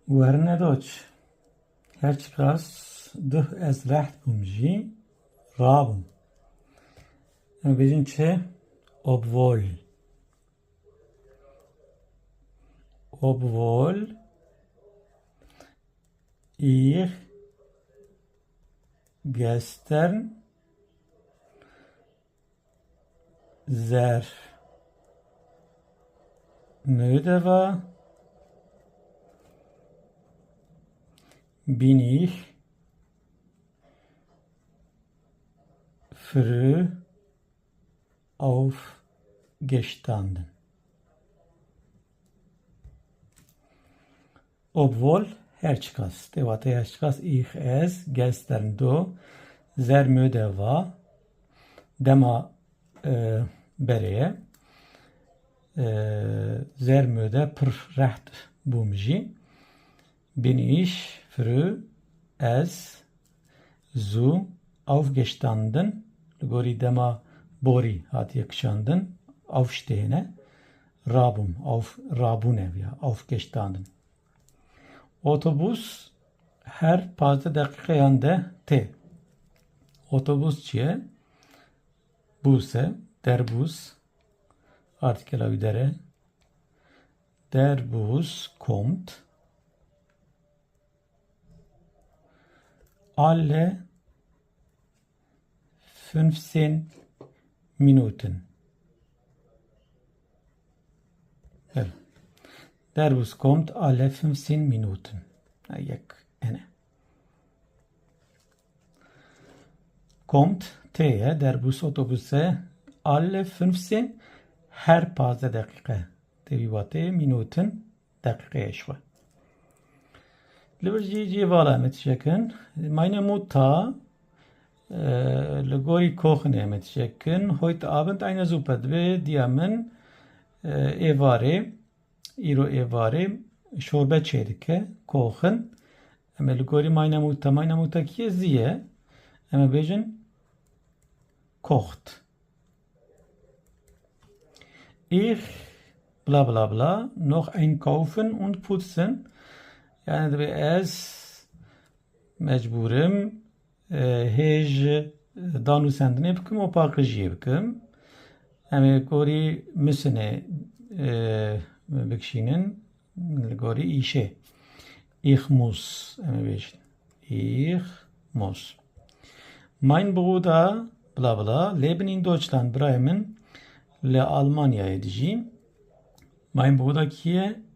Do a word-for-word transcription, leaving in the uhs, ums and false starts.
Werine doç. Her çiqas duh ez reht bûm jî, rabûm. Em bêjin çi? Obwohl. Obwohl ich gestern sehr müde war, bin ich früh aufgestanden. Obwohl, her çiqas. Tê wate her çiqas, ich, ez, gestern, du, sehr müde war, dema, e, berê ye. E, sehr müde, pir reht bûm jî. Bin ich früh, ez, zu, aufgestanden, li gorî dema borî hatiye kişandin, aufstehne, rabûm, auf, rabûne ya, aufgestanden. Otobus her pazdeh deqîqeyan de tê. Otobus çi ye? Bus e, der Bus, artikela wî der e. Der Bus kommt alle fünfzehn Minuten. Evet. Der Bus kommt alle fünfzehn Minuten. Ha, yek hene. Kommt, tê ye, der Bus, otobus e, alle fünfzehn, her pazdeh deqîqe. Tê wî watê, Minuten, deqîqeyê ji xwe. Li vir jî cî vala em ê tişekin. Meine Mutter, e, li gorî kochen em ê tişekin. Heute Abend eine Suppe, divê diya min, e, êvarê, îro êvarê şorbe çêdike, kochen. Em ê li gorî meine Mutter, meine Mutter kî ye? Zî ye. Em ê bêjin kocht. Ich, bla bla bla, noch einkaufen und putzen. Yani divê ez mecbûrim, e, hêj, e, danûsendinê bikim û paqijiyê bikim. Em ê gorî müssinê, e, bikişînin, li gorî îşê. Ich muss, em ê bêjin. Ich muss. Mein Bruder, bla bla, leben in Deutschland, birayê min li Almanyayê dijî. Mein Bruder kî ye?